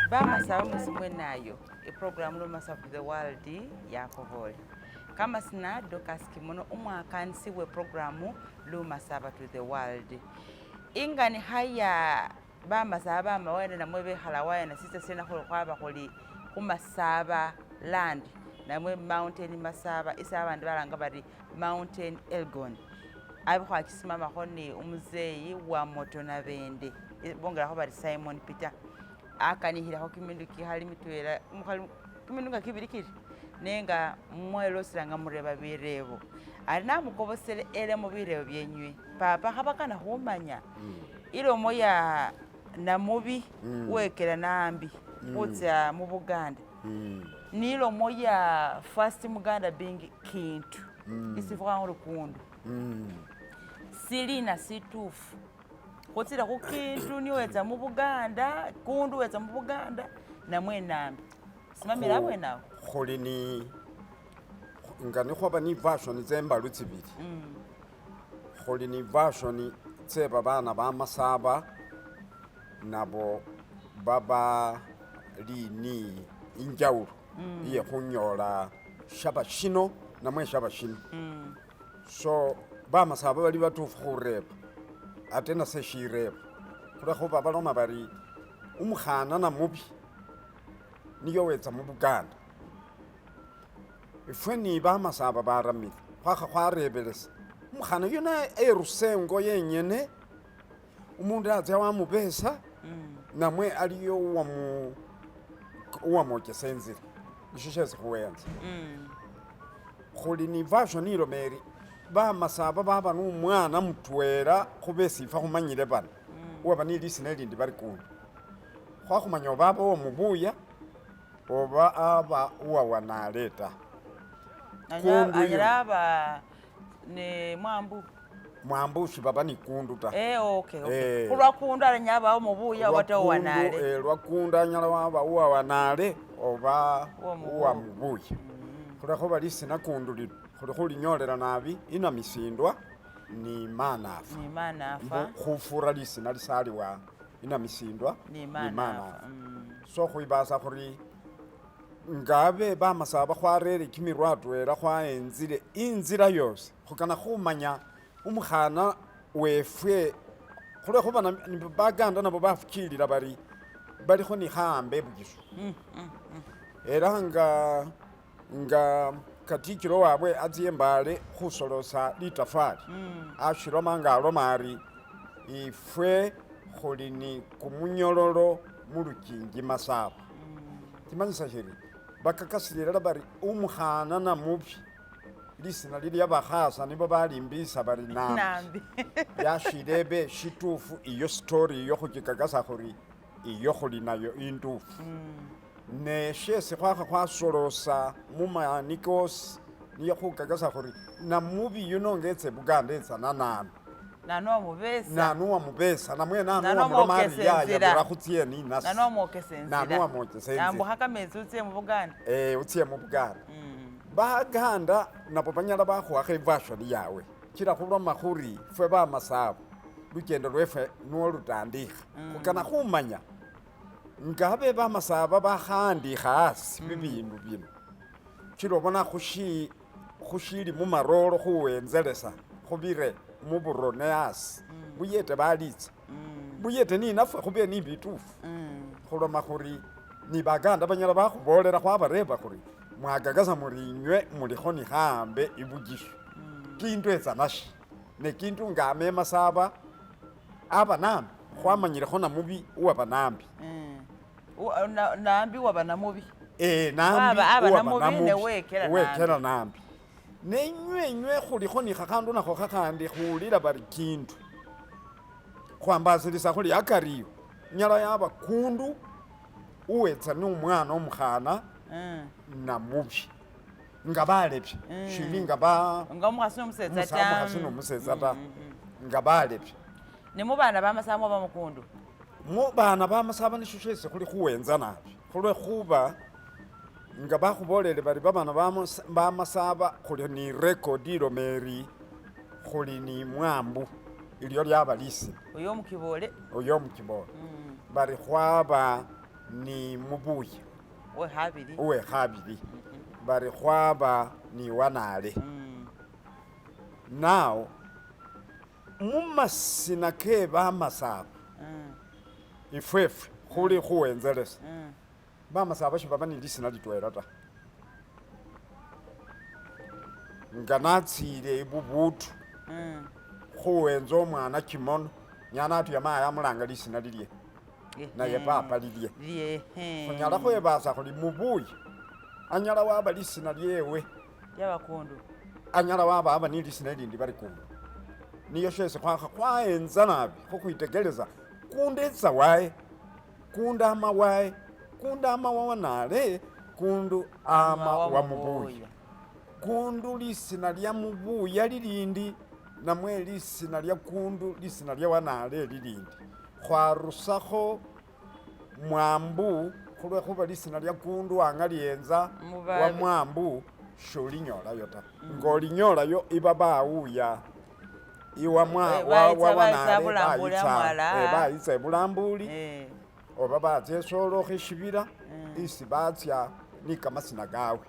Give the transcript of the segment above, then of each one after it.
Bamasaba mwesi mwenayo iprogram Lumasaba to the World yakovole kamasina Dorcas Kimono umwakanisi we program Lumasaba to the World inganikha ya Bamasaba bamawene namwe bekhala wayena sitsa sina khuli khwaba khuli khumasaba land namwe mountain masaba isi abandi balanga bari mountain Elgon. Abe khwachisimamakho ni umuzeyi wa moto nabende bongelakho bari Simon Peter akanikhilekho kimindu kikhali mitwela kimindu nga kibili kiri nenga mwelosela nga mureba birebo ari namukobosele elemo birebo byenywe papa khabakana khumanya Ilomo ya namubi wekela nambi khutsia mu Buganda ni ilomo ya first Muganda being kintu isi fukha khuri kundu silina situfu khutsile khu kintu niwetsa mu Buganda kundu wetsa mu Buganda namwe nambi simamile abwene awo. Khuli ni nga nikhwaba ni version tsembalu tsibili. Khuli ni version tse babaana ba Masaba nabo babali ni injawulo iye khunyola shaba shino namwe shaba shino. So bamasaba bali batufu khureba ate nase shirebo khulwekhuba baloma bari umukhana namubi niye owetsa mubuganda. Ifwe ni bamasaba baramile khwakha khwarebelesa umukhana yuno eruse engo yenyene, umundu atsia wamubesa namwe aliyo uwamu uwamwokesa inzila, nisho shesi khuwenza. Khuli ni version iloma eri bamasaba baba ni umwana mutwela khubesi ifwe khumanyile bano, uwaba ni lisina elindi bari kundi, khwakhumanya oba aba uwomubuya oba aba uwawanale ta. Kundu Anyala aba ne mwambu. Mwambu shibaba ni kundu ta. Eh, okay, okay. Khulwa kundu alanya aba omubuya oba ta uwanale. Lwa kundu anyala waba uwawanale oba uwamubuya. Khulwekhuba lisina kundu lino khuli khulinyolela nabi inamisindwa ni manafa. Ni manafa. Mbu khufura lisina lisaliwa inamisindwa ni manafa. So khwibasa khuri ngabe bamasaba khwarere kimirwe atwela khwaenzile inzila yosi khukana khumanya umukhana wefwe khulwekhuba baganda nabo bafuchilila bari balikho ni khawambe ebugisu era nga nga katikilo wabwe atsia embale khusolosa litafali ashiloma nga aloma ari ifwe khuli ni kumunyololo mulukingi masaba. Shimanyisa shiri bakakasile elala bari umukhana namubi lisina lilia bakhasa nibo balimbisa bari Nambi yashila ebe shitufu iyo story iyo khuchikakasa khuri iyo khuli nayo indufu. Ne shesi khwakha khwasolosa mumani kosi niye khukakasa khuri namubi yuno nga etsa ebuganda etsa nananu. Nanu wamubesa. Nanu wamubesa namwe nanu Nanu wamuloma ari wamwokesa yaya inzila. bura khutsie ninasi. Nanu wamwokesa inzila. Nanu wamwokesa inzila. Ambukha kametsi utsie mubuganda. Eh, utsie mubuganda. Baganda nabo banyala bakhuwakho eversion yawe kila khuloma khuri fwe bamasaba lukendo lwefwe nwo lutandikha. Khukana khumanya nga abe bamasaba bakhaandikha asi bibindu bino kila obona khushili mumarolo khuwenzelesa khubire muburone asi buyete balitsa buyete ninafwe khube ni bitufu khuloma khuri ni baganda banyala bakhubolela khwabareba khuri mwakakasa muri inywe mulikho ni khaambe ibugishu kindu etsa nashi ne kindu nga ame masaba aba nambi khwamanyilekho namubi uwaba nambi. Nambi uwaba namubi. Nambi Aba uwaba namubi namubi ne wekela wekela nambi. Ne inywe inywe khulikho ni khakhandu nakho khakhandi khulila bari kindu. Khwambasilisa khuli akari iyo nyala yaba kundu uwetsa ni umwana omukhana namubi nga balebye shili nga ba Nga omukhasi nomusetsa ta. Omukhasi nomusetsa ta nga balebye. Ne mubana bamasaba mwaba mukundu? Mubana bamasaba nisho shesi khuli khuwenza nabi khulwe khuba nga bakhubolele bari babana bamasaba khuli ni record iloma eri khuli ni mwambu. Ilyo lyaba lisina. Oyo omukibole. Oyo omukibole. Bari khwaba ni mubuya. Uwekhabili. Uwekhabili. Bari khwaba ni wanale. Now, mumasina ke bamasaba, ifwefwe khuli khuwenzelesa, bamasaba shibaba ni lisina litwela ta. Nga natsile ibubutu khuwenza omwana kimono, nyana atuya mayi amulanga lisina lilye, naye papa lilye. Khunyala khwebasa khuli mubuya, anyala waba lisina lyewe. Lyabakundu. Anyala waba aba ni lisina elindi bari kundu. Niyo shesi khwakha khwaenza nabi khukhwitekelesa kundu etsa waye, kundu ama waye, kundu ama wa wanale, kundu ama wa mubuya. Kundu lisina lya mubuya lilindi namwe lisina lya kundu lisina lya wanale lilindi. Khwarusakho mwambu khulwekhuba lisina lya kundu wanga lienza wa mwambu sholinyolayo ta. Ngolinyolayo iba bawuya iwa wa wanale bayitsa ebulambuli oba batsa esolo kheshibila isi batsya ni kamasina kawe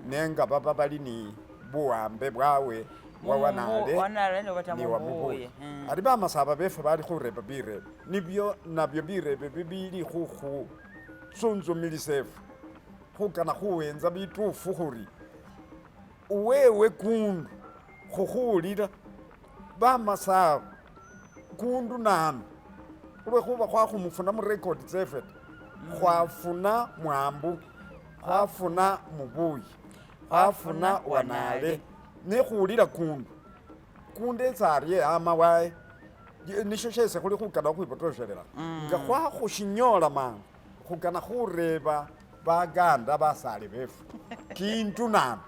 nenga baba bali ni buwambe bwawe wa wanale ni wa mubuya. Ari bamasaba befwe bali khureba birebe nibyo nabyo birebe bibili khukhu tsuntsumilisa efwe khukana khuwenza bitufu khuri wewe kundu khukhuwulila bamasaba kundu nanu khulwekhuba khwakhumufuna murekodi tsefwe ta khwafuna mwambu khwafuna mubuyi khwafuna wanale nekhuwulila kundu kundu etsa arye ama waye nisho shesi khuli khukana khwibotoshelela nga khwakhushinyola mangu khukana khureba baganda basale befu kintu nanu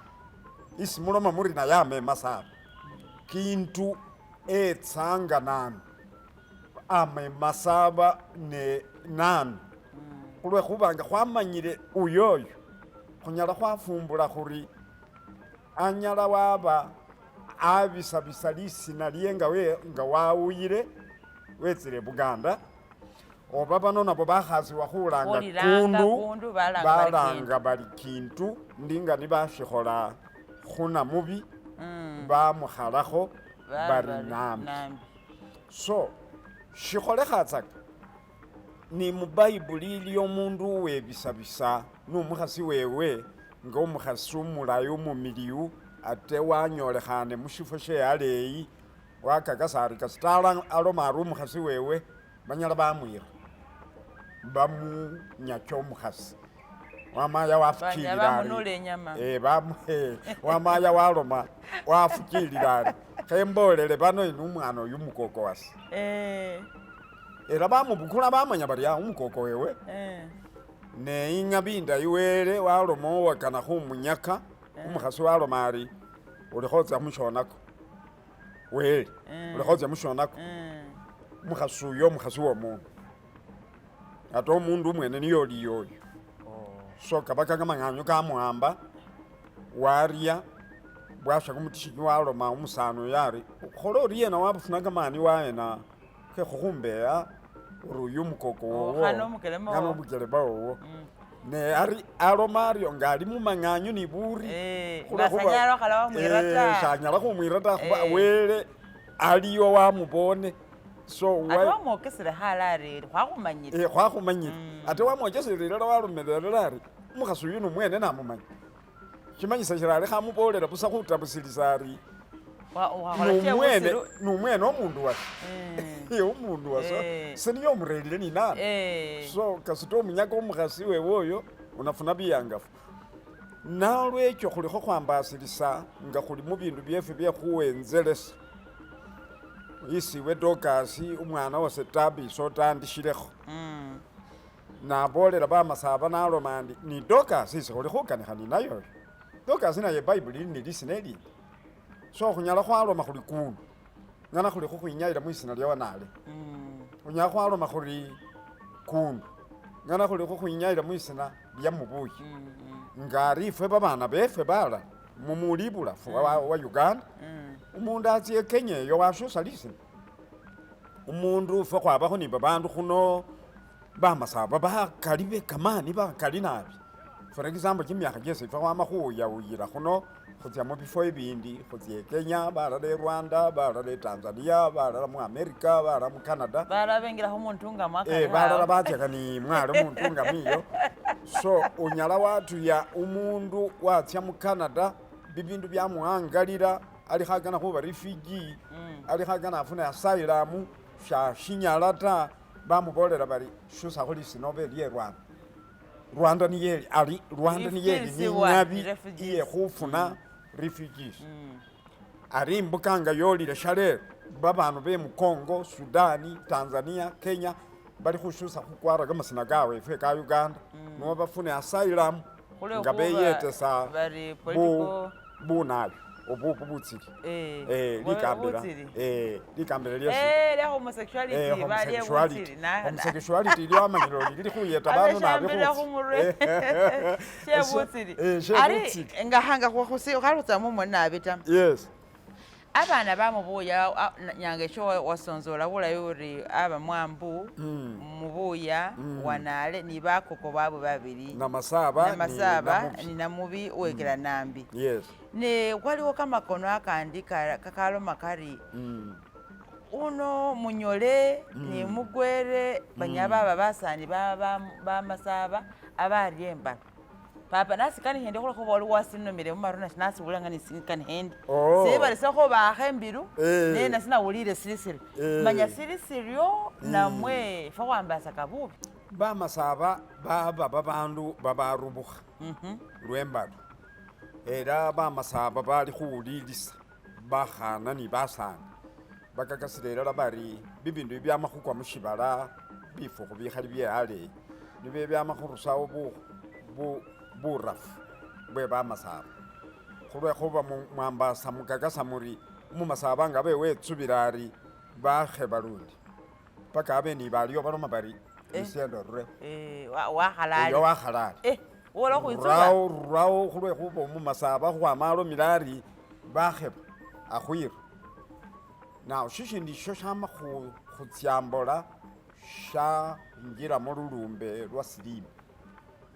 isi muloma muri naye ama emasaba kintu etsanga nanu ama emasaba ne nanu khulwekhubanga khwamanyile uyoyo khunyala khwafumbula khuri anyala waba abisabisa lisina lye nga wawuyile wetsile Buganda oba bano nabo bakhasiwa khulanga kundu balanga bali kintu ndinga nibashikhola khuna mubi bamukhalakho bari nambi. So shikholekhatsaka ni mubayibuli iliyo omundu uwebisabisa numukhasi wewe nga omukhasi umulayi umumiliyu ate wanyolekhane mushifo she aleyi wakakasa ari kasita aloma ari omukhasi wewe banyala bamwira bamunyacha omukhasi wamaya wafuchilila ari wamaya waloma wafuchilila ari khembolele bano inu umwana oyu mukoko wase era bamubukula bamanya bari umukoko wewe ne ingabi indayi wele waloma owakana khumunyaka omukhasi waloma ari ulikhotsa mushonako wele ulikhotsa mushonako omukhasi uyo omukhasi womundu ate omundu umwene niye oliyoyo so kabaka kamang'anyo kamuwamba warya bwasha kumutishinyi waloma omusani oyo ari khola oriena wabufuna kamani waena khekhukhumbea ori uyu omukoko wowo khana omukelema wowo ne ari aloma aryo nga ali mumang'anyo ni buri sanyala khumwira ta khuba wele aliyo wamubone so ate wamwokesele khala ari khwakhumanyile khwakhumanyile ate wamwokesele ilala walomelela ari omukhasi uyu nomwene namumanya shimanyisa shirali khamubolela busa khutabusilisa ari numwene omundu wase omundu wase seniyo omurelile ninani so kasita omunyaka omukhasi wewe oyo unafuna biyangafu nalwekyo khulikho khwambasilisa nga khuli mubindu byefwe byekhuwenzelesa isiwe Dokasi umwana wase Tabisa otandishilekho nabolela bamasaba naloma ndi ni Dokasi isi khuli khukanikha ninayoyo Dokasi naye Bible ili ni lisina elindi so khunyala khwaloma khuli kundu ngana khuli khukhwinyayila mwisina lya wanale khunyala khwaloma khuri kundu ngana khuli khukhwinyayila mwisina lya mubuyi nga ari ifwe babana befwe bala mumuli ibulafu wa Uganda umundu atsye Kenya eyo washusa lisina. Umundu ifwe khwabakho ni babandu khuno bamasaba bakali bekamani bakali nabi. For example kimyakha kyesi ifwe khwama khuwuyawuyila khuno khutsya mubifo ibindi, khutsya e Kenya, balala e Rwanda, balala e Tanzania, balala mu America, balala mu Canada. Balala bengilakho muntungamo akari Balala batsyaka ni mwalo muntungamo iyo. So onyala watuya umundu watsya mu Canada, bibindu byamuwangalila ali khakana khuba refugee, ali khakana afune asylum, shashinyala ta, bamubolela bari shusakho lisina obe lye Rwanda. Rwanda niye eli ali Rwanda niye eli Ifirisibwa ningabi refugees. iye khufuna refugees. Ari imbuka nga yolile shalelo babandu be mu Congo, Sudan, Tanzania, Kenya bali khushusa khukwara kamasina kawe efwe ka Uganda niwo bafune asylum Khulwe nga khuba beyetesa bari political bunabi obubu butsili. Likambila butsili. Likambila lyesi Lya homosexuality balye homosexuality. butsili. Homosexuality lyamanyile oli lili khuyeta bandu nabi Abeshambila khutsi. khumurwe shebutsili. Shebutsili. Ari ngakhanga khwarutsa mumoni nabi ta. Yes. Abana bamubuya nyanga esho wasonzola bulayi uri aba mwambu mubuya wanale ni bakoko babwe babili. Namasaba ni Namasaba Namubi. ni Namubi wekela nambi. Yes. Ne waliwo kamakono akandi kakaloma kari uno munyole ni mugwere banya baba basani bamasaba abarya embalo. Papa nasikanihende khulwekhuba oli wasinomile mumaru nasiwulila nga nisikanihende. Sibalisa khubakha embilu ne nasi nawulile sili siryo. Manya sili siryo namwe efwe khwambasa kabubi. Bamasaba baba babandu babarubukha lwembalo. Era bamasaba bali khuwulilisa bakhana ni basani. Bakakasile elala bari bibindu byama khukwa mushibala bifukhu bikhali bye aleyi nibyo byama khurusawo burafu bwe bamasaba. Khulwekhuba mwambasa mukakasa muri mumasaba nga bewetsubila ari bakheba lundi paka abe ni baliyo baloma bari isendo rure. Wakhalali. Oyo wakhalali. Wola khwitsuba. Rurao, rurao khulwekhuba mumasaba khukhwama alomile ari bakheba akhwira. Now shishindi sho shama khutsyambola shanjilamo lulumbe lwa silimu.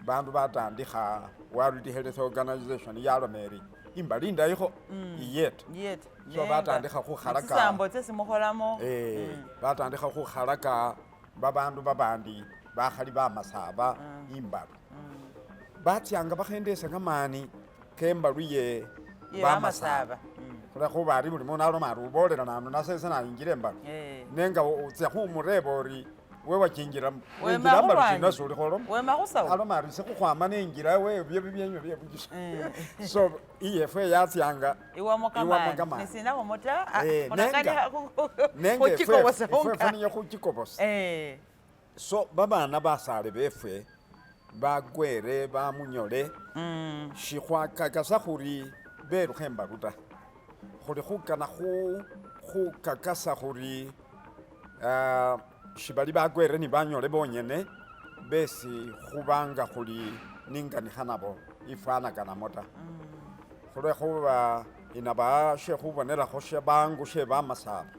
Bandu batandikha World Health Organization yaloma eri imbali indayikho iyeta. Iyeta. So batandikha khukhalaka. Tsisambo tsesi mukholamo. Batandikha khukhalaka babandu babandi bakhali bamasaba imbalo. Batsyanga bakhendesa kamani kembalu ye Ye bamasaba. bamasaba. Khulwekhuba ari buli mundu aloma ari ubolela nanu nasese nayinjila embalo. Nenga utsya khumureba ori wewachinjila Wema winjila mbalu khulwanyi. shina sulikho Wema khusawu. Aloma ari sikhukhwama nenjila we bye bibyenyo bye bukisa. So iyefwe yatsyanga Iwamo iwamo kamani. kamani. Nisinakhomo ta. Nenga Khuchikobosa efwe niyo khuchikobosa. So babana basale befwe bagwere bamunyole shikhwakakasa khuri berukha embalu ta. Khuli khukana khukakasa khuri shibali bagwere ni banyole bonyene besi khubanga khuli ninganikha nabo ifwanakanamo ta. Khulwekhuba inaba shekhubonelakho shebangu shebamasaba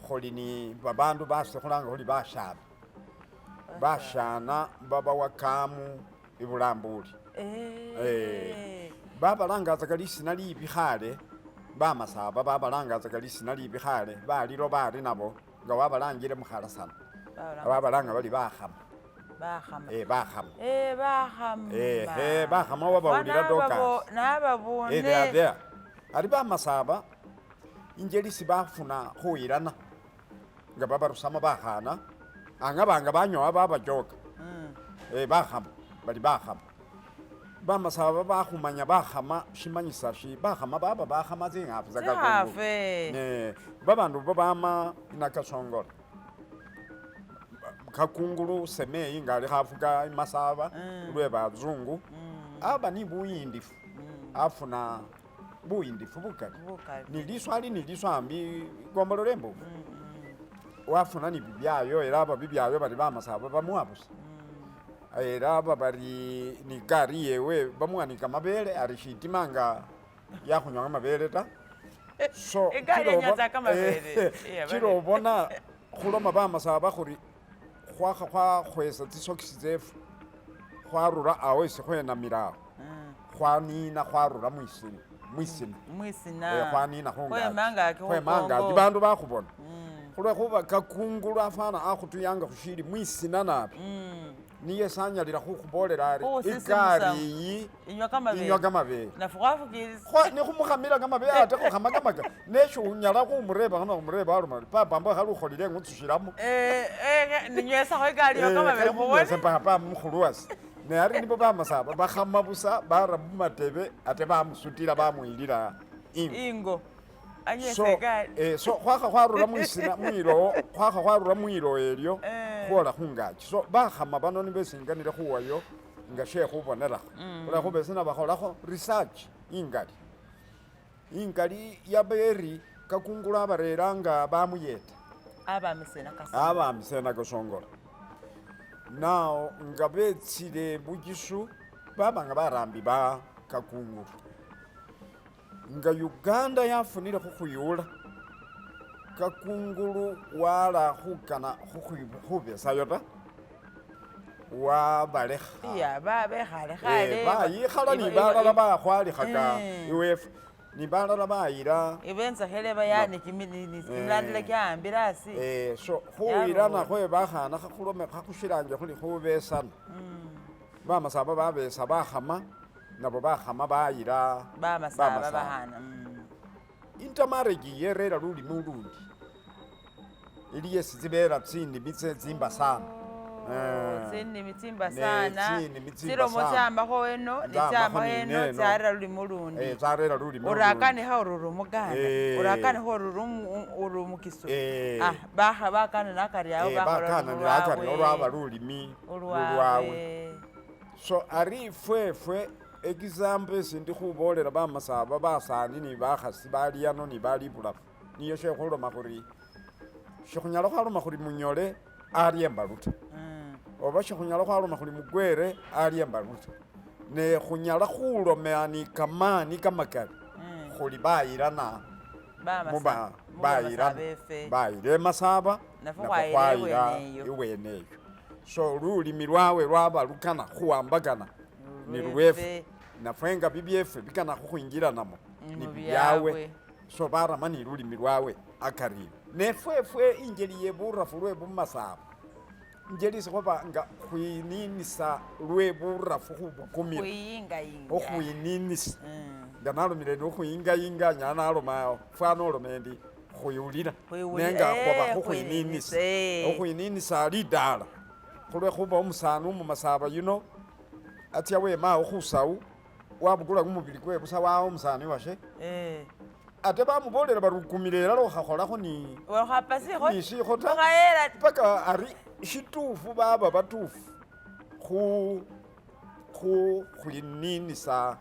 khuli ni babandu basi khulanga khuli bashana. Bashana babawa kamu ibulambuli. Babalangatsaka lisina libi khale bamasaba babalangatsaka lisina libi khale balilo bari nabo nga wabalangile mukhalasana. Babalanga bali bakhama. Bakhama. Bakhama. Bakhama. Bakhama wabawulila Dorcas. Nababone. They are there. Ari bamasaba injeli sibafuna khuyilana nga babarusamo bakhana anga banga banyowa babajoka. Bakhama bali bakhama. Bamasaba bakhumanya bakhama shimanyisa shi bakhama baba bakhama tsing'afu tsa Tsing'afu, kakungu. Babandu babama inakasongola. Kakungulu semeyi nga ali khafuka imasaba lwe bazungu. Aba ni buyindifu. Afuna buyindifu bukali. Bukali. Ni liswa ali ni liswa ambi gombolole embofu. Wafuna ni bibyayo era aba bibyayo bali bamasaba bamuwa busa. Era aba bari ni gari yewe bamuwa ni kamabele ari shitima nga yakhunywa kamabele ta. So, Igari yanyatsa kamabele. Chilo obona Khuloma bamasaba khuri khwakha khwakhwesa tsisokisi tsefu khwarura awo esi khwenamila awo khwanina khwarura mwisina mwisina Mwisina. Khwanina khungaki. Khwema angaki. Khwema angaki. Khukongo. Bandu bakhubona khulwekhuba kakungulu afana akhutuyanga khushili mwisina nabi niye sanyalila khukhubolela ari Khukhusisimusa. ikari iyi Inywa kamabele. Inywa kamabele. Nafwe khwafukilisa. Nikhumukhamila kamabele ate khukhama kamaka neshunyala khumureba khana khumureba aloma ari papa mbo khali ukholile eng'utsushilamo. Ninywesakho ikari yo kamabele khubone. Papa mukhulu wase ne ari nibo bamasaba bakhama busa bara mumatebe ate bamusutila bamwilila ingo. Ingo. Anywesa So ikari. So khwakha khwarura mwisina mwilowo khwakha khwarura mwilowo elyo khwola khungaki so bakhama bano nibesinganile khuwayo nga shekhubonerakho khulwekhuba ese nabakholakho research ingali ingali yaberi kakungulu abareranga bamuyeta. Abamisena kasongola. Abamisena kasongola now nga betsile bugisu baba nga barambi ba kakungulu nga Uganda yafunile khukhwiyula kakungulu wala khukana khubesayo ta wabalekha. Iya bekhale khale. Bayikhala ni balala bakhwalikhaka iwefu ni balala bayila. Ibenzakhele bayani kimilandila kyawambile asi. So khuyilana khwe bakhana khakhulome khakhushilanje khuli khubesana bamasaba babesa bakhama nabo bakhama bayila. Bamasaba. Bamasaba. Bakhana. Intermarriage yerera lulimi ulundi ili yesi tsibela tsinimi tsetsimba sana. Tsinimi tsimbasana. Tsinimi tsimbasana. Tsilomo tsamakho eno Tsamakho netsamakho eno nineno. Tsarera lulimi ulundi. Tsarera lulimi ulundi. Urakanikha uri uri umuganda urakanikha uri uri umukisu. Ah, bakha bakanana akari awo bakhola lulimi Bakananila akari olwaba lwabwe lulimi lulwawe. Ulwabwe. So ari ifwefwe example esindi khubolela bamasaba basani ni bakhasi bali ano ni bali ibulafu niyo shekhuloma khuri shikhunyala khwaloma khuri munyole ali embalu ta oba shikhunyala khwaloma khuri mugwere ali embalu ta ne khunyala khulomea ni kamani kamakali khuli bayilana muba bayilana befe. Bayila emasaba. Nafwe Nafwe khwayila khwayila ibweneyo. Ibweneyo so lulimi lwawe lwaba lukana khuwambakana ni lwefe nafwe nga bibyefe bikana khukhwingilanamo Ni ni mubyawe. bibyawe so barama ni lulimi lwawe akari nefwefwe injeli ye burafu lwe bumasaba injeli sikhuba nga khwininisa lwe burafu khubukumila. Khwiyingayinga. Okhwininisa nga nalomile ndi okhwiyingayinga nyala naloma fwana oloma endi khwiwulila. Khwiwulila, Nenga khwaba khukhwininisa. Khwininisa, eh. Okhwininisa lidala khulwekhuba omusani umumasaba yuno atya wemawo khusawu wabukula kumubili kwe busa wawa omusani washe ate bamubolela bari ukumile elala okhakholakho ni Wakhapa sikho. Ni sikho ta. Okhayela. Paka ari shitufu baba batufu khu khu khwininisa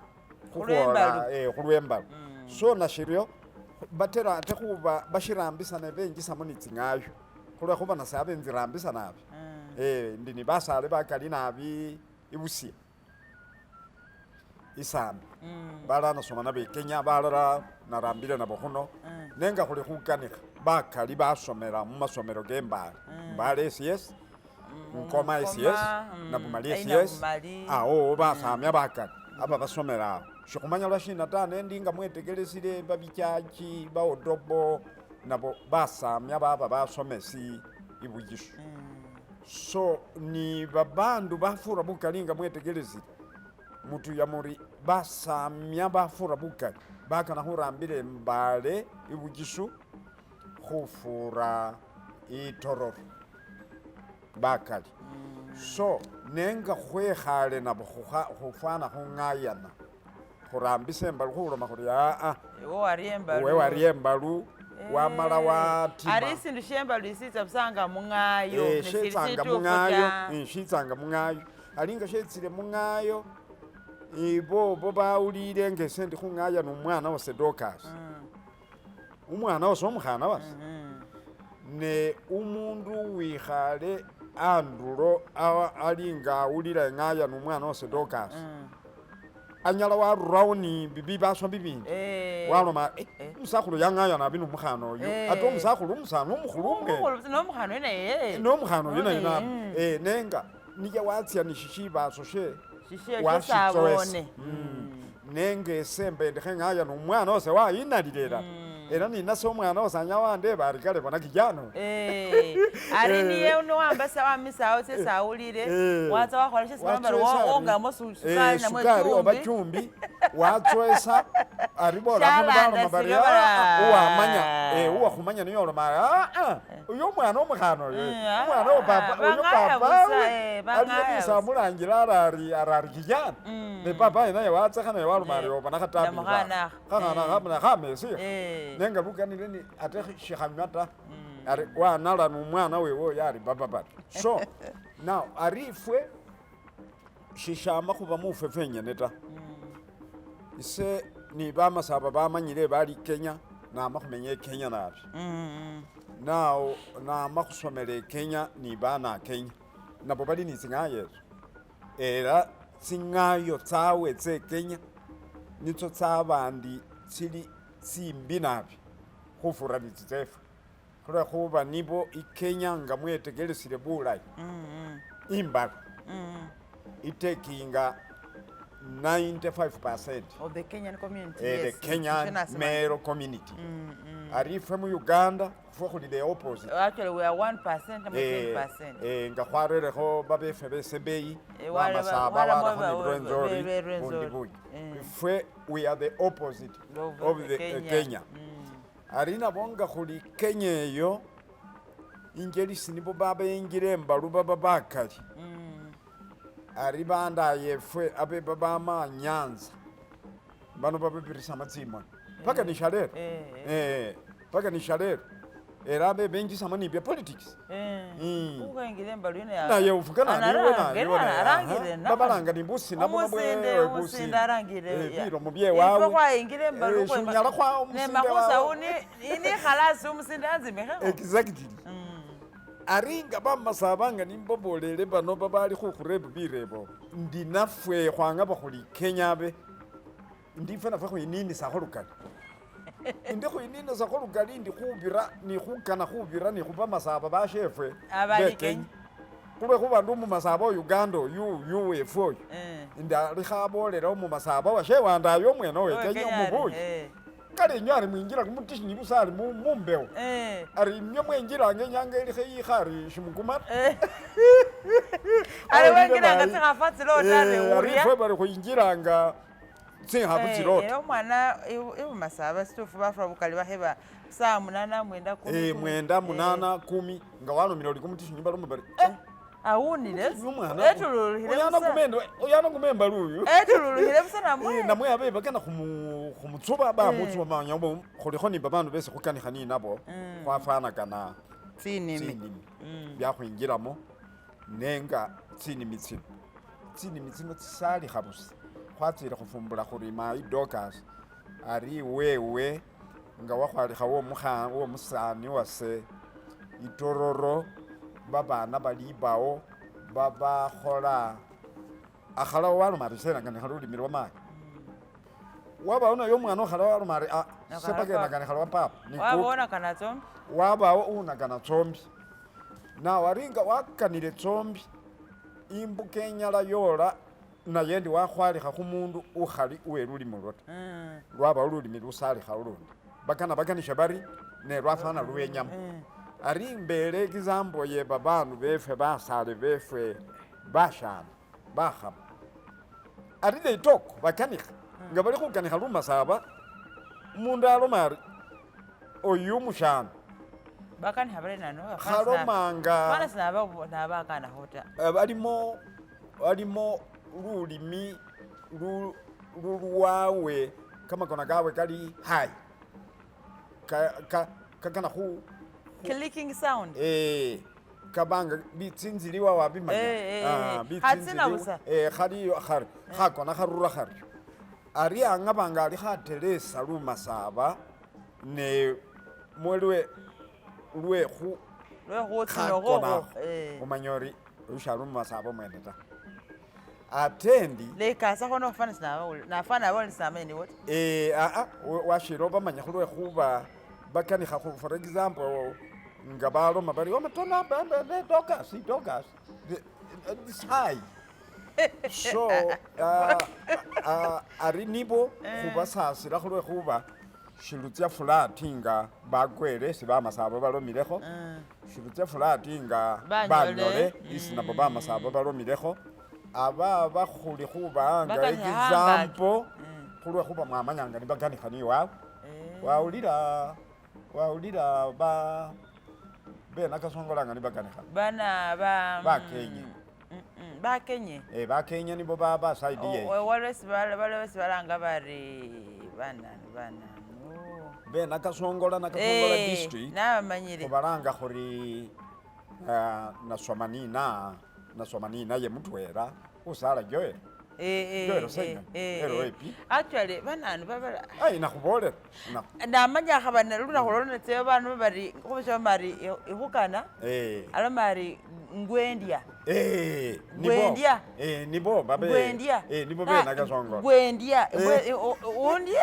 Khulwembalu. khukhwola khulwembalu so nashiryo batera ate khuba bashirambisa ne benjisamo ni tsing'ayo khulwekhuba nase abe nzirambisa nabi ndi ni basale bakali nabi ibusia isambi balala nasoma nabo ikenya balala narambile nabo khuno nenga khuli khukanikha bakali basomela mumasomelo kembale mbale SS Nkoma SS Nabumali SS Nabumali. Awo basamya bakali aba basomela awo shikhumanya lwashina ta nendi nga mwetekelesile babichachi baodobo nabo basamya baba basomesi ibugisu so ni babandu bafura bukali nga mwetekelesile mutuya muri basamya bafura bukali bakana khurambila embale ibugisu khufura itororo bakali so nenga khwekhale nabo khufwana khung'ayana khurambisa embalu khuloma khuri aa. Iwe wari embalu. Uwe wari embalu wamala watima. Ari isindu shembalu isitsa busanga mung'ayo. Nesili Shetsanga situfu mung'ayo ta. Shitsanga mung'ayo alinga shetsile mung'ayo ibobo bawulile nga ese ndi khung'aya nomwana wase Dorcas umwana wase omukhana wase ne umundu wikhale andulo ali nga awulila eng'aya nomwana wase Dorcas anyala warurawo ni bibaso bibindi waloma. Umusakhulu yang'aya nabi nomukhana oyu ate omusakhulu umusani umukhulu umwene. Umukhulu nomukhana oyu naye. Nomukhana oyu naye nabi. Nenga niye watsya ni shishibaso she Shishe washitsowesa. sabone. Nenga ese mba endi kheng'aya nomwana wase wayinalila elala. Ela ninase omwana wase anyala wandeba ari kale bona kijana oyu. Ari niye uno wambasa wamisawo tsesi awulile watsa wakhola shesi balomba bari Watswesa ari, wongamo sukari namwe sukari oba chumbi. chumbi watswesa ari bola khano baloma bari Shalandasile bara. uwamanya uwakhumanya niye oloma ari uyu omwana omukhana oyu umwana wa papa uyu Bang'aya papa busa, we bang'aya aliyo busa. nisamulangila arari arari kijana ne papa naye watsekha naye waloma ari obona khatabi Namukhana akha. khakhana khamana khamesikha nenga lukanile ni ate shikhanywa ta ari wanala nomwana wewe oyo ari papa bari so now ari ifwe shishama khuba mufwe fenyene ta. Ise ni bamasaba bamanyile bali Kenya nama khumenya e Kenya nabi. Now nama khusomela e Kenya ni bana Kenya nabo bali ni tsing'ayo ezo era tsing'ayo tsawe tse Kenya nitso tsabandi tsili tsimbi nabi khufura ni tsitsefwe khulwekhuba nibo i Kenya nga mwetekelesile bulayi imbalo itakinga 95% Of the Kenyan community. The Yes. Kenyan male community. Ari ifwe mu Uganda fwe khuli the opposite. Actually we are 1% namwe 10%. Nga khwarerekho babefwe besebeyi bamasaba waramo barakho ni Rwenzori Rwenzori. bundi buyi. Ifwe we are the opposite Of of the the Kenya. Kenya. Ari nabo nga khuli Kenya eyo injelisi nibo babengile embalu baba bakali. Ari bandayefwe abe babama Nyanza bano babibirisamo tsimoni paka ni shalero paka ni shalero era abe benjisamo ni bya politics. Ukhengile embalu ino ya Naye ufukana niwe Arangire, arangire naye babalanga ni busi nabo Umusinde, umusinde arangire. bilomo byewawe Ifwe khwayingila embalu shunyala khwa omusinde nemakhusau wawe nikhalasi umusinde anzimikhekho. Exactly. Ari nga bamasaba nga nimbabolele bano babali khukhureba birebo ndi nafwe khwanga khuli Kenya be ndi ifwe nafwe khwininisakho lukali indi khwininisakho lukali ndi khubira ni khukana khubira ni khubamasaba bashefwe Abali be Kenya khulwekhuba ndi umumasaba wa Uganda oyu uyu wefwe oyu indi alikhabolela umumasaba washe wandaye omwene owe Owe Kenya Kenya ari, umubuyi kale inywe ari mwinjila kumutishinyi busa ari mumbewo ari imwe mwenjilanga inyanga ilikho iyikha ari shimukuma ta. Ari wengilanga tsikhafa tsilota ari Ari urya. ifwe bari khwinjilanga tsikhafu tsilota. Era omwana ibumasaba situfu bafura bukali bakheba saa 8 9 10. 9 8 10 nga walomile oli kumutishinyi baloma bari Awunile umwana etululukhile uyana busa. kumendo uyana kumemba luyu. Etululukhile busa namwe. Namwe abe bakana khumutsuba bamutsuba manya khulikho ni babandu besi khukanikha ninabo khwafanakana Tsinimi. tsinimi byakhwingilamo nenga tsinimi tsino tsinimi tsino tsisalikha busa khwatsile khufumbula khuri mayi Dorcas ari wewe nga wakhwalikha womusani wase itororo babana balibawo babakhola akhalawo waloma ari senakanikha lulimi lwa mayi wabawo naye omwana okhalawo waloma ari sepakenakanikha lwa papa ni kuka. Wabonakana tsombi. Wabawo unakana tsombi nawe ari nga wakanile tsombi imbuka enyala yola naye ndi wakhwalikha khumundu ukhali uwe lulimi ulwo ta. Lwabawo lulimi lusalikha ulundi bakana bakanisha bari ne lwafana lwenyama. Ari mbele example ye babandu befwe basale befwe bashana bakhama ari they talk bakanikha nga bali khukanikha lumasaba umundu aloma ari oyu umushana Bakanikha bari nano. khalomanga Fana sinaba nabakanakho ta. Balimo balimo lulimi lulwawe kamakona kawe kali hayi kakana khu Clicking sound. Kabanga bitsinziliwa wabimanya. Khatsina busa. Khaliyo khari khakona kharura kharyo ari angabanga ali khatelesa lumasaba ne mwelwe lwe khu Lwe khutsina khokho. khakona omanya ori oyu shali umumasaba omwene ta. Ate ndi Lekasakho nofana sinabawulira nafana abawulira sinamanya nibo ta. Aa washila obamanya khulwe khuba bakanikha for example nga baloma bari omatona Dorcas Dorcas it's high so ari nibo khubasasila khulwe khuba shilutsa flat nga bakwele esi bamasaba balomilekho shilutsa flat nga banyole isi nabo bamasaba balomilekho aba bakhuli khubawanga example khulwe khuba mwamanyanga nibakanikha ni wabwe wawulila wawulila ba benakasongola nga nibakanikha bana ba Bakenye. Bakenye. Bakenye nibo baba side ye. Waliwo esi balanga bari bananu bananu. Benakasongola nakasongola district. Nabamanyile. Khubalanga khuri nasoma nina nasoma nina ye mutwela khusala Joel. Joel Ssenyonyi LAP. Actually bananu babala. Ayi nakhubolela. Namanya khabana lunakhu lwolo netseyo bandu bari khubashoma bari ikhukana. Aloma ari ngwendya. Ngwendya. Nibo babe. Ngwendya. Nibo benakasongola. Ngwendya. Undye.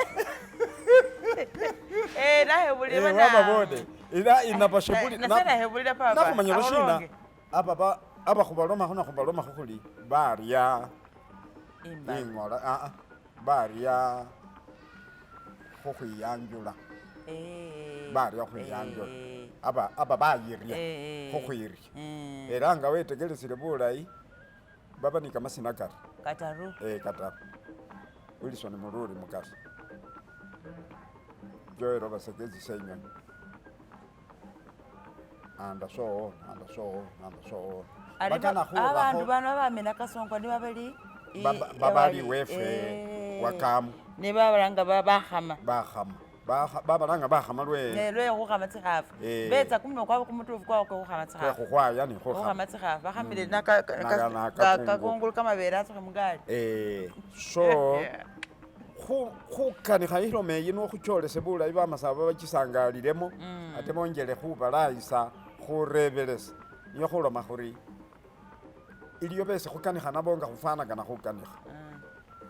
Nahebulile bana. Wababone. Ila inabashebuli. Nase nahebulile papa. Nakhumanya lwashina aba aba khubaloma nakhubaloma khukhuli barya ingola barya khukhwiyanjula. Barya khukhwiyanjula. Aba aba bayirya khukhwirya. Era nga wetekelesile bulayi baba ni kamasina kari. Kataru. Kataru. Wilson Mururi mukasi. Joel Basekezi Ssenyonyi. And so on, and so on, and so on. Bakana abandu bano bamena kasongo ni babali babali wefe wakamu ne babalanga bakhama bakhama babalanga bakhama lwe lwe khukhama tsikhafu betsa kumno kwabo kumutufu kwabo khukhama tsikhafu khukhwaya ni khukhama tsikhafu bakhamile kakungulu kamabere atsukhe mugali so khukanikha ilome yino khucholese bulayi bamasaba bachisangalilemo ate bongele khubalayisa khurebelesa niyo khuloma khuri iliyo besi khukanikha nabo nga khufanakana khukanikha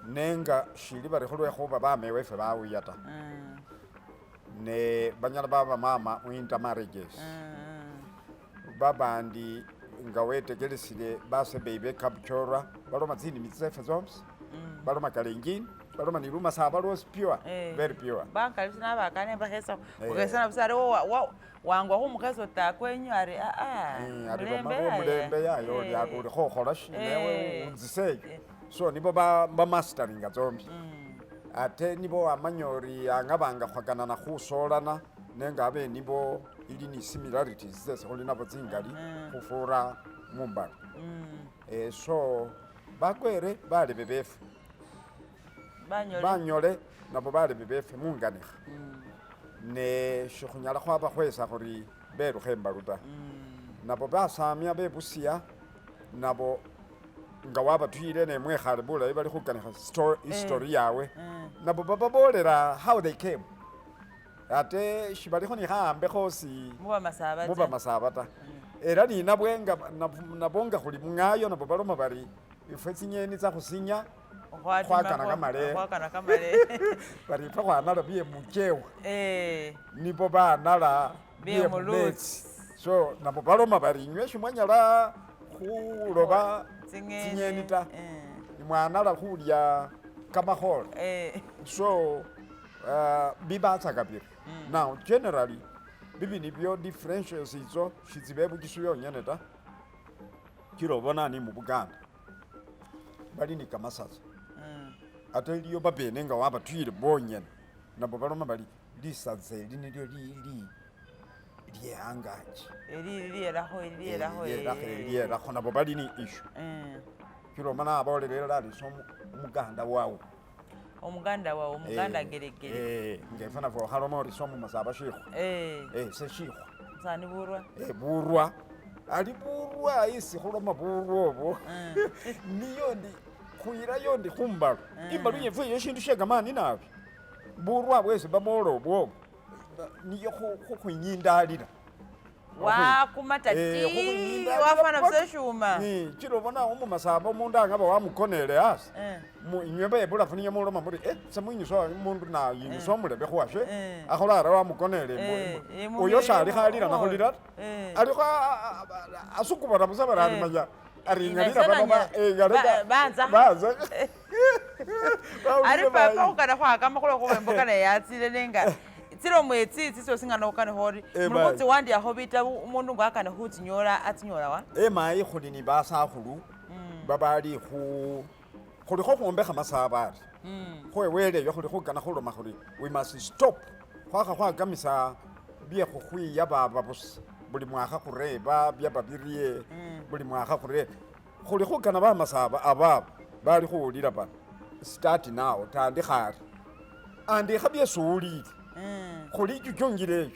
nenga shili bari khulwe khuba bamewefwe bawuya ta ne banyala baba mama intermarriages babandi nga wetekelesile basebeyi bekapchorwa baloma tsinimi tsefe tsomsi baloma kalenjin baloma ni lumasaba lwosi pure very pure bankalisi nabakane bakhesa khukhesana busa ari wangwa khumukheso ta kwenyu ari ari mulembe yayo uli khokhola shinewe unziseyo so nibo bamastaringa tsombi ate nibo wamanya ori angabanga khwakanana khusolana nenga abe nibo ili ni similarities tsesi khuli nabo tsingali khufura mumbalo so bakwere balebe befe banyole nabo balebe befe munganikha ne shikhunyala khwaba khwesa khuri berukhe embalu ta nabo basamya bebusiya nabo nga wabatwile ne mwekhale bulayi bali khukanikha history yawe nabo bababolela how they came ate shibalikho ni khaambe khosi muba masaba ta era ninabwenga nabonga khuli mungayo nabo baloma bari ifwe tsinyeni tsakhusinya khwakana kamale bari ifwe khwanala bye muchewa nibo banala bye mumetsi so nabo baloma bari inywe shimwanyala khuloba tsinyeni ta imwanala khulya kamakhole so bibatsaka biri now generally bibi nibyo differentials itso shitsibe bukisu yonyene ta kirobona ni mu Buganda bali ni kamasasa ate iliyo babene nga wabatwile bonyene nabo baloma bali lisaza eli nilyo lili lyeangaji eliyelakho nabo bali ni issue kiromana abolele alisa omuganda wawu omuganda wawu omuganda geregere ngefana fo khaloma ori somumasaba shikhwa se shikhwa sani burwa burwa ali burwa isi khuloma burwa obwo niyo ndi khuyirayo ndi khumbalu imbalu yefwe iyo shindu shekamani nabi burwa bwesi babola obwobwo niyo khukhwinyindalila Wakuma ta ti wafwana busa eshuma. Kila obona umumasaba omundu angaba wamukonele asi inywe bebulafu niye muloma muri semwinyusa omundu nayinyusa omulebe khuwashe akhola ari wamukonele oyo salikho alila nakhulila ta alikho asukubana busa bari alimanya ari ing'alila bano ing'alila banza banza ari papa khukana khwakama khulwekhuba emboka naye yatsile nenga tsilomo etsitsi tsiosi nga nokhukana khori muli khutsiwandiakho bitabu omundu nga akana khutsinyola atsinyola wa? Emayi khuli ni basakhulu babali khu khulikho khwombekha masaba ari khweweleyo khuli khukana khuloma khuri we must stop khwakha khwakamisa byekhukhwiya baba busa buli mwakha khureba byaba birye buli mwakha khureba khuli khukana bamasaba ababa bali khuwulila bano start now tandikha ari andikha byesi uwulile khuli ichuchungile eyo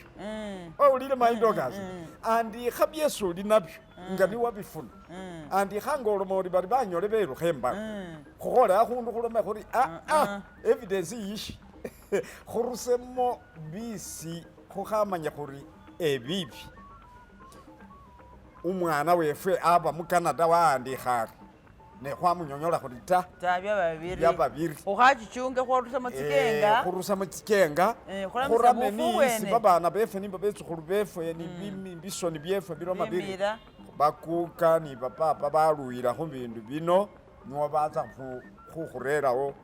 wawulile mayi Dorcas andikha byesi uli nabyo nga niwabifuna andikha nga oloma ori bari banyole belukha embaka khukhole akhundu khulome khuri aa evidence iyishi khurusemo bisi khukhamanya khuri ebibi umwana wefwe aba mu Canada wa'andikha ari ne khwamunyonyola khuri ta Ta byaba biri byaba biri khukhachichunge khwarusamo tsikenga khurusamo tsikenga khuramisa khurame bufu niisi bwene. babana befwe nibo betsukhulu befwe ni bisoni byefwe biloma biri Bimira. bakuka ni bapapa baluyila khubindu bino niwo batsa khukhurerawo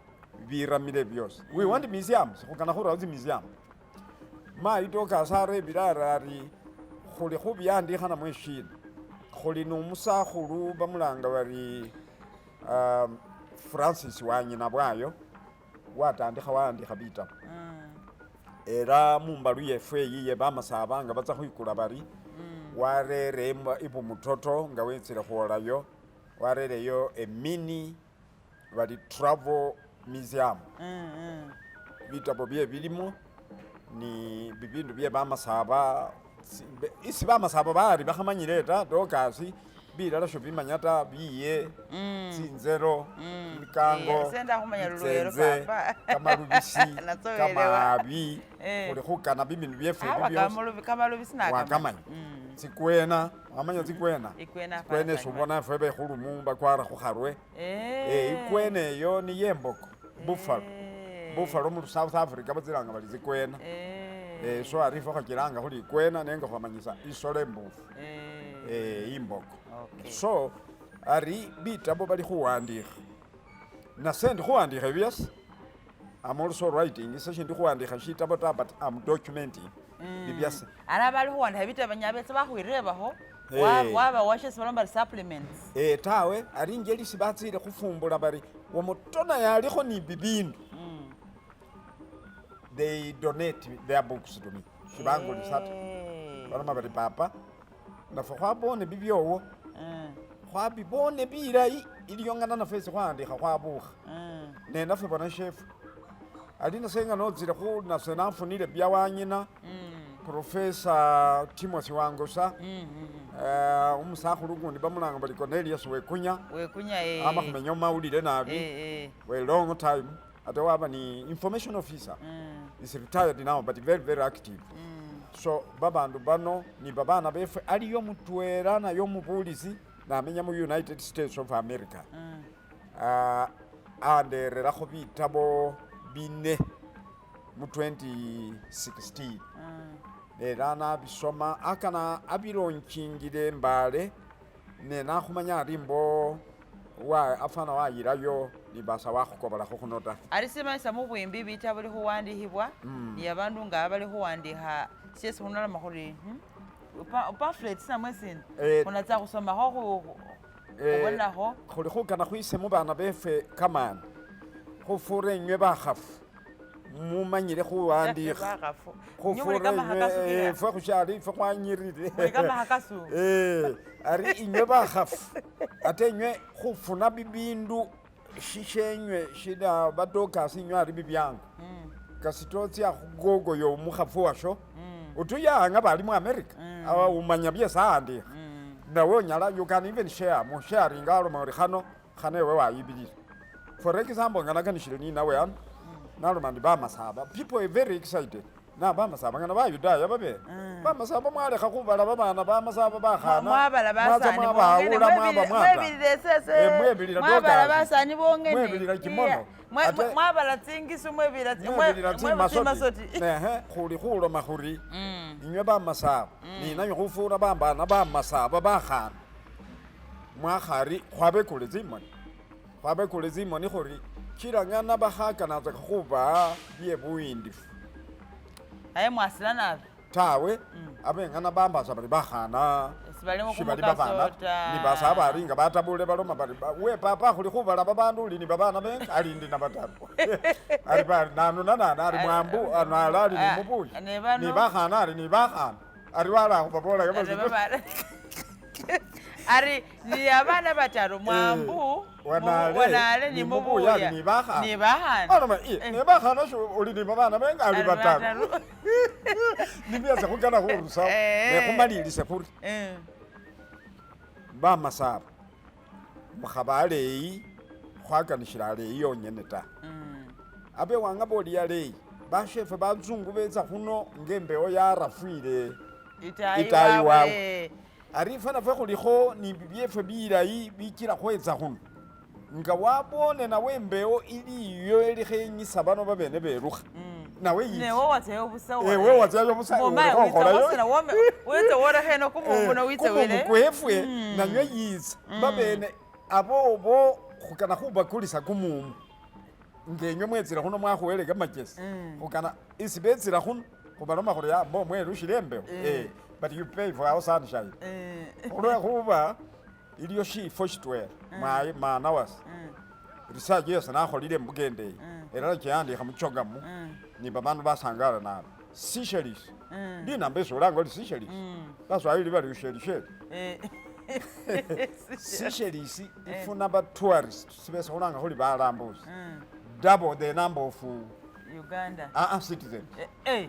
biramile byosi. We want museums, khukana khurawo tsimuseum. Mayi Dorcas arebile ari ari khuli khubiandikha namwe shina khuli numusakhulu bamulanga bari Francis wanyina bwayo watandikha wawandikha bitabo era mumbalu yefwe eyi ye bamasaba nga batsa khwikula bari warere ibumutoto nga wetsile khwolayo warereyo emini bari travel museum bitabo bye bilimo ni bibindu bye bamasaba isi bamasaba bari bakhamanyile ta Dorcas bilala shobimanya ta biye tsinzelo mikango Ese ndakhumanya lulwelo bitsenze papa. kamalubisi Natsowelewa. kamabi khuli khukana bibindu byefwe Awa ebi byosi kamalubi sinakamanya. wakamanya tsikwena wamanya tsikwena Ikwena tsikwena afana esubona efwe bekhulumu bakwara khukharwe ikwena eyo niye emboko buffalo buffalo mu South Africa batsilanga bali tsikwena so ari ifwe khwakilanga khuli ikwena nenga khwamanyisa isolo embofu imboko so ari bitabo bali khuwandikha nase ndi khuwandikha ebyasi I'm also writing ise shindi khuwandikha shitabo ta but I'm documenting bibyase Ara bali khuwandikha bitabo nyabetsa bakhwirebakho waba washesi balomba bari supplements. Tawe ari ingeli sibatsile khufumbula bari wamutona yalikho ni bibindu they donate their books to me shibangulisa ta baloma bari papa nafwe khwabone bibyowo khwabibone bilayi iliyo ngana nafwe esi khwandikha khwabukha ne nafwe bona shefwe ali nase nga notsile khu nase nafunile byawanyina Professor Timothy Wangosa umusakhulu ukundi bamulanga bari Cornelius Wekunya Wekunya ama khumenya mumawulile nabi we long time ate waba ni information officer is retired now but very very active so babandu bano ni babana befwe aliyo mutwela naye omubulisi namenya mu United States of America andererakho bitabo bine mu 2016 era nabisoma akana abilonchingile mbale ne nakhumanya ari mbo wa afana wayilayo nibasa wakhukobolakho khuno ta. Ari simanyisa mubwimbi bitabo bili khuwandikhibwa ni abandu nga bali khuwandikha syesi khunaloma khuri pamphlets namwe sindu khunatsa khusomakho khubonakho khuli khukana khwise mubana befwe kamani khufura enywe bakhafu mumanyile khuwandikha bakhafu khufura enywe efwe khushali ifwe khwanyirile muli kamakhakasu ari inywe bakhafu ate enywe khufuna bibindu shishenywe shila badokasi inywe ari bibyangu kasitotsya khugogoyo mukhafu washo utuyanga bali mu America awa umanya byesi awandikha nawe onyala you can even share musharinga aloma ori khano khano ewe wayibilile for example nga nakanishile ninawe ano naloma ndi bamasaba people are very excited. Na bamasaba ngana bayudaya babene bamasaba mwalekha khubala babana bamasaba bakhana Mwabala mwacha basani mwabawula bongene mwaba mwata mwebilila esese Eh, mwebilila mwabala Dorcas. basani bongene Mwebilila kimono. Yeah. Ate- Mwabala tsingisu mwebilila mwebilila tsimasoti tsimasoti nehe khuli khuloma khuri inywe bamasaba ninanywe khufura bambana bamasaba bakhana mwakhari khwabekule tsimoni khwabekule tsimoni khuri chilangana bakhakanatsaka khuba bye buyindifu aye mwasila nabi tawe abengana bambasa bari bakhana Sibalimo shibali kumukaso babana ta. nibasaba bari nga batabule baloma bari we papa khuli khubala babandu uli ni babana benga ali ndi na bataru ari bari nanuna nana ari mwambu anala ali ni Ah, mubuyi ne bano- ni bakhana ari ni bakhana ari wala khubabola Ate babana- ari ni abana bataru mwambu wanale wanale ni ni mubuyi ali mubuya ni bakhana ni bakhana aloma ni bakhana sho uli ni babana benga ali Ari bataru bataru. nibyase khukana khurusawo Eh. nekhumalilise khuri Eh, bamasaba mukhaba aleyi khwakanishila aleyi yonyene ta abe wanga boli aleyi bashefe bazungu betsa khuno ngembewo yarafwile itayi Itayi wawe. wawe. ari ifwe nafwe khulikho ni bibyefwe bilayi bikila khwetsa khuno nga wabone nawe embewo iliyo elikhenyisa bano babene belukha nawe Ne yitsa wowatsayo busa Eh, wowatsayo busa, Moma, ulikho ukholayo. witsa wome witsa worekheno kumumu no witsa kumumu wele kwefwe nanywe yitsa babene abobo khukana khubakulisa kumumu ngenywe mwetsile khuno mwakhuwele kamachesi khukana isi betsila khuno khubaloma khuri "Ah, mbo mwelushile embewo Eh, but you pay for our sunshine Eh, khulwekhuba iliyo shifo shitwela mwayi mana wase research yesi nakholile mubukende eyi era kyeyandikha muchogamu ni babandu basangala nabi Seychelles linamba esi olanga oli Seychelles baswahili bali ushelisheli eh. Seychelles ifuna ba tourist sibesa khulanga khuli balambuzi double the number of Uganda citizens Eh, eh,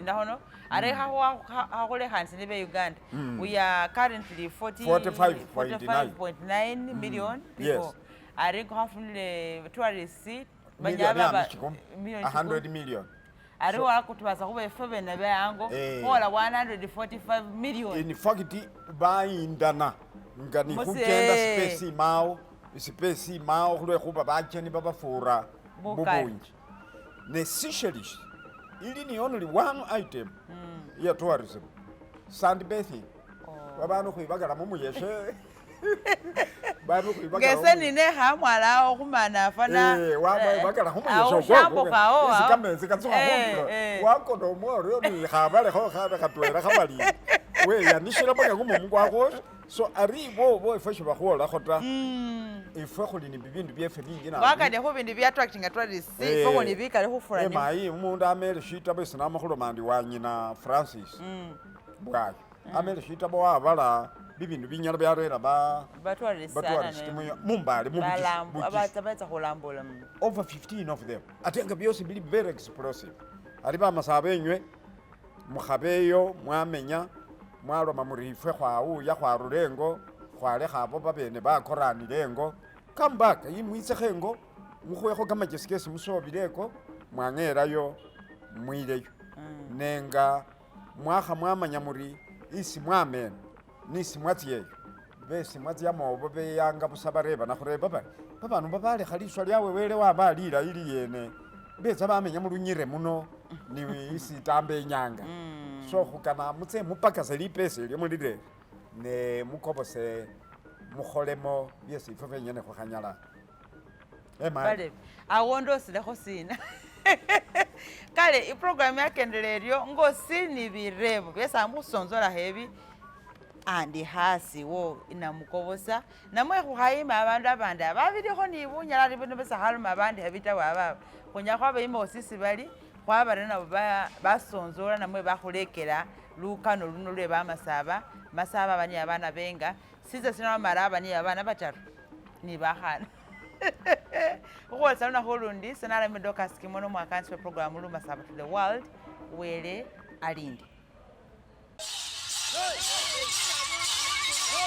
ndakhono are hakhulekhanise ne be-Uganda we are currently 40 45.9. 45.9 million people Yes. are khafunile tourists million banyaba yami chikumi million 100 million ari wakutubasa khuba efwe bene beyango Eh. khola 145 million in fact bayindana nga ni Musi- khukenda space imawo space imawo khulwekhuba bacheni babafura Bukali. bubungi ne Seychelles ili ni only one item ya tourism sand bathing babandu khwibakala mumuyeshe bandu khwibakala ngese ninekha mwalawo khumana fana wabakala khumuyeshe shambukawo isi kametsi katsukha khundulo wakona omworyo nikhabalekho khabe khatwela khabalili weyanishila paka kumumu kwakhwosha so ari ibobo ifwe shibakhwolakho ta ifwe khuli ni bibindu byefwe bingi nabi wakane khubindu bya attractinga tourists ifwe khuli bikali khufura ni emayi umundu amele shitabo esi namakhuloma ndi wanyina Francis bwayo amele shitabo wabala bibindu binyala byarera ba batourists batourist mumbale mubugisu abatsa betsa khulambula over 15 of them ate nga byosi bili very explosive ali bamasaba enywe mukhabeyo mwamenya mwaloma muri ifwe khwawuya khwarura engo khwalekha abo babene bakoranile engo come back imwitsekho engo mukhuwekho kamachesi kesi musobileko mwang'erayo mwileyo nenga mwakha mwamanya muri isi mwamene nisi mwatsyeyo besi mwatsyamo beyanga busa barebana khureba bari babandu babalekha liswa lyawe wele waba lilayi liyene betsa bamenya mulunyire muno ni isi itamba inyanga so khukana mutse mupakase lipesa elyo mulirere ne mukobose mukholemo byesi ifwe fenyene khukhanyala emayi bale awo ndosilekho sina kale iprogramu yakendele eryo ngosi ni birebo byesi khusonzolakho ebi andi hasi wo inamukobosa namwe khukhayima abandu abandi ababilikho ni bunyala ari bino besi khaloma abandi khabitawe ababa khunyala khwabayima osisi bali khwabara nabo basonzola namwe bakhulekela lukano luno lwe bamasaba masaba aba niye abana benga sise sino bamala aba niye abana bataru ni bakhana khukhwolesa lunakhu ulundi senalame Dorcas Kimono mwakansi we program Lumasaba to the world wele alinde. Hey!